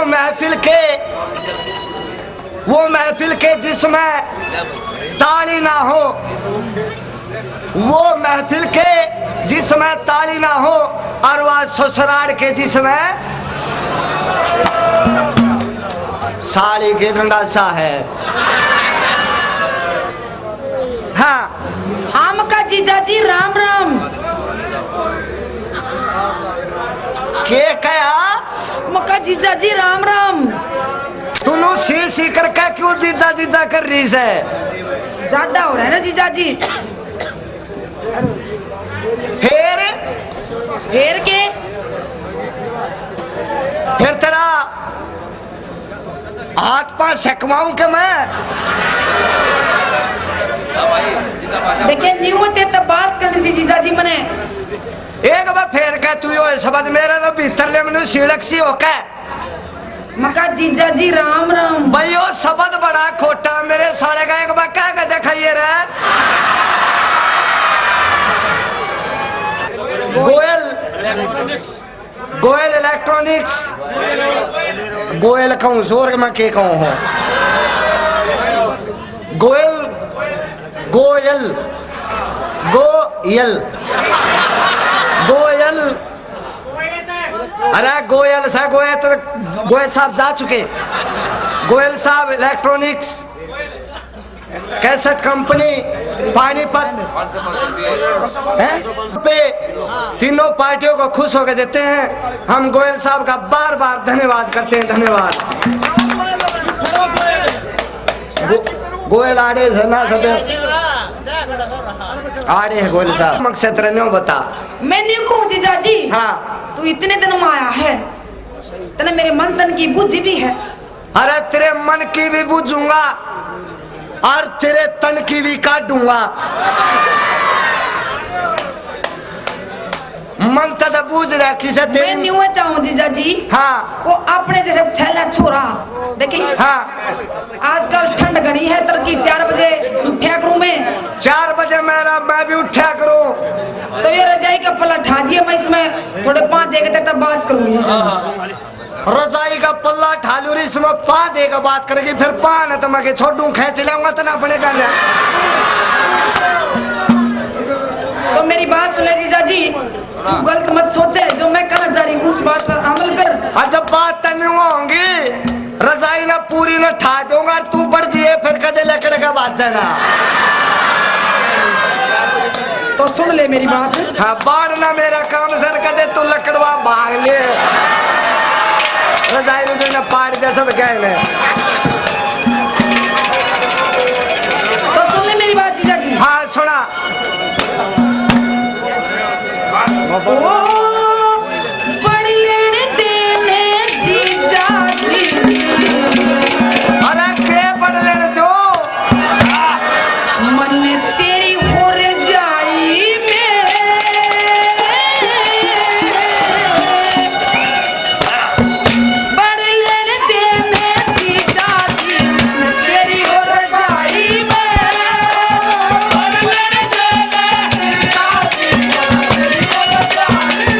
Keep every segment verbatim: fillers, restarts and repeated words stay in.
महफिल के, वो महफिल के जिसमें ताली ना हो, वो महफिल के जिसमें ताली ना हो, और वह ससुराल के जिसमें साली के गंडासा है। हाँ। हाँ, मका जीजा जी राम राम। के कहा? मका जीजा जी राम राम। तू सी सी करके क्यों जीजा जीजा कर रही है? जाडा हो रहा है ना जीजा जी। फिर? फिर के? फिर तेरा हाथ पांव सकवाऊं के मैं? देखिए, न्यू ते तो बात करनी थी जीजा जी मने। एक बार फेर कह तू यो शब्द मेरे तो भीतर ले मनु सिलक सी होके। मका जीजा जी राम राम। भाई यो शब्द बड़ा खोटा मेरे साले का, एक बार कह के दिखाइए रे। गोयल। गोयल इलेक्ट्रॉनिक्स। गोयल कहूँ, जोर में के कहूँ हो? गोयल, गोयल, गोयल, गोयल। अरे गोयल सा, गोयल तो गोयल साहब जा चुके। गोयल साहब इलेक्ट्रॉनिक्स। कैसेट कंपनी पानीपत हैं? पे तीनों पार्टियों को खुश होकर देते हैं। हम गोयल साहब का बार बार धन्यवाद करते हैं, धन्यवाद। गो-, गोयल आड़े से ना सदे आड़े है गोयल साहब। मकसद तेरा न्यू बता। मैं न्यू कहूँ जीजा जी। हाँ। तू इतने दिन में आया है, तने मेरे मन तन की बुझी भी है। अरे तेरे मन की भी बूझूंगा और तेरे तन की भी काटूंगा। मन तद बूझ रहा किसे मैं तेरी न्यू चाहूं जीजा जी। हाँ। को अपने जैसे छैला छोरा देखी। हाँ। आजकल ठंड घनी है, तड़की चार बजे उठा करूं मैं। चार बजे मेरा, मैं भी उठा करूं। तो ये रजाई का पल्ला ठा दिया, मैं इसमें थोड़े पाँच दे के तब बात करूंगी जीजा जी। रजाई का पल्ला ठा लू री, इसमें पा देगा बात करेगी, फिर पा न तो मैं के छोड़ू, खेच लेऊंगा तो ना अपने गांजा। तो मेरी बात सुने जीजा जी, तू गलत मत सोचे, जो मैं कहना चाह रही हूँ उस बात पर अमल कर। अच्छा, बात तन्ने होंगी, रजाई ना पूरी ना ठा दूंगा, तू बढ़ जिए फिर कदे लकड़ का बात है ना। तो सुन ले मेरी बात। हाँ, बाढ़ ना मेरा काम सर, कदे तू लकड़वा भाग ले। रजाई रुजाई ना पाड़ जा सब कहने। तो सुन ले मेरी बात जीजा जी। हाँ, सुना। ओ, पढ़ लेने देने जीजा जी। अरे के पढ़ लेने दो? मन तेरी हो रजाई में, पढ़ लेने देने जीजा जी, मन तेरी हो रजाई में, पढ़ लेने देने जीजा जी, मन तेरी हो रजाई में।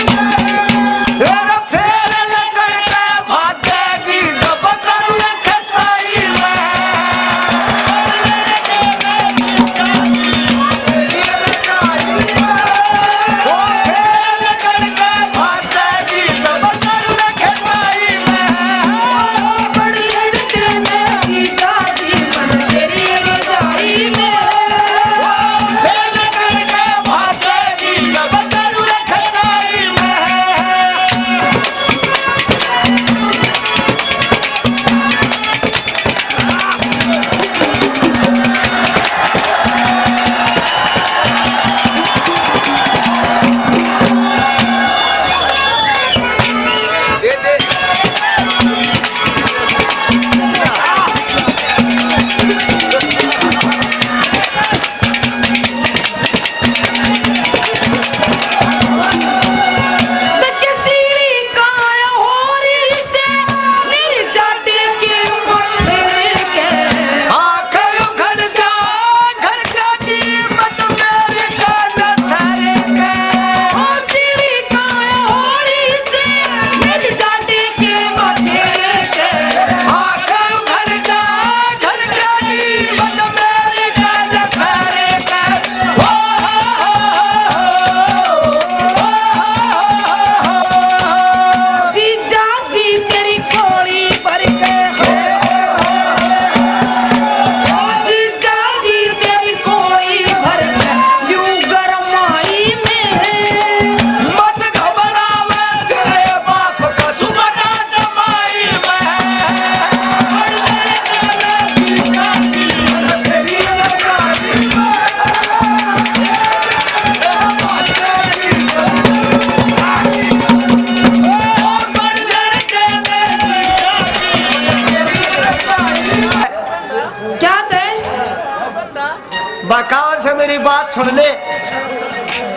बकाल से मेरी बात सुन ले।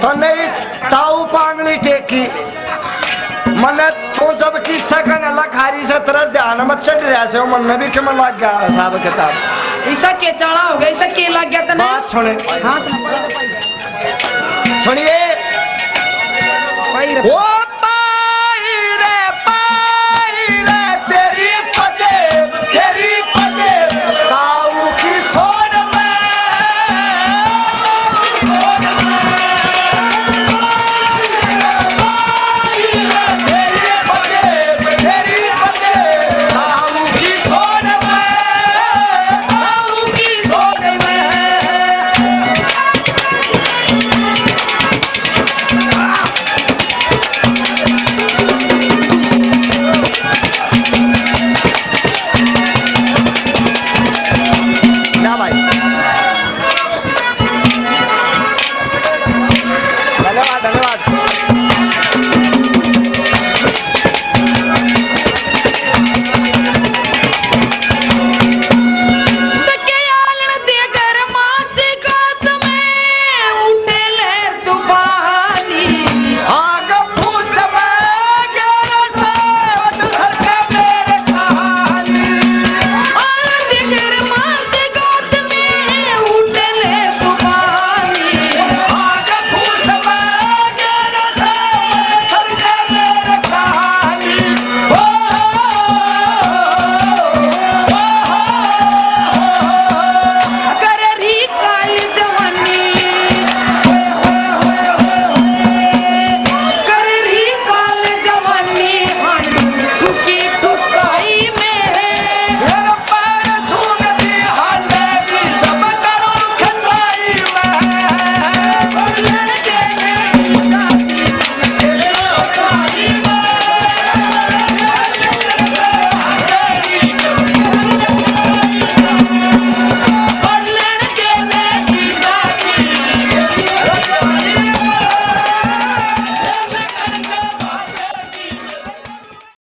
तन्ने इस ताऊ पांगली टेकी, मन्ने तू जब किस्सा कहने लखारी से तेरा ध्यान में चढ़ रहा से, मन्ने भी किमें लग गया हिसाब किताब। इसा के चाला हो गया, इसा के लग गया तने? बात सुने, हाँ, सुना। सुनिए। भाई रे। वो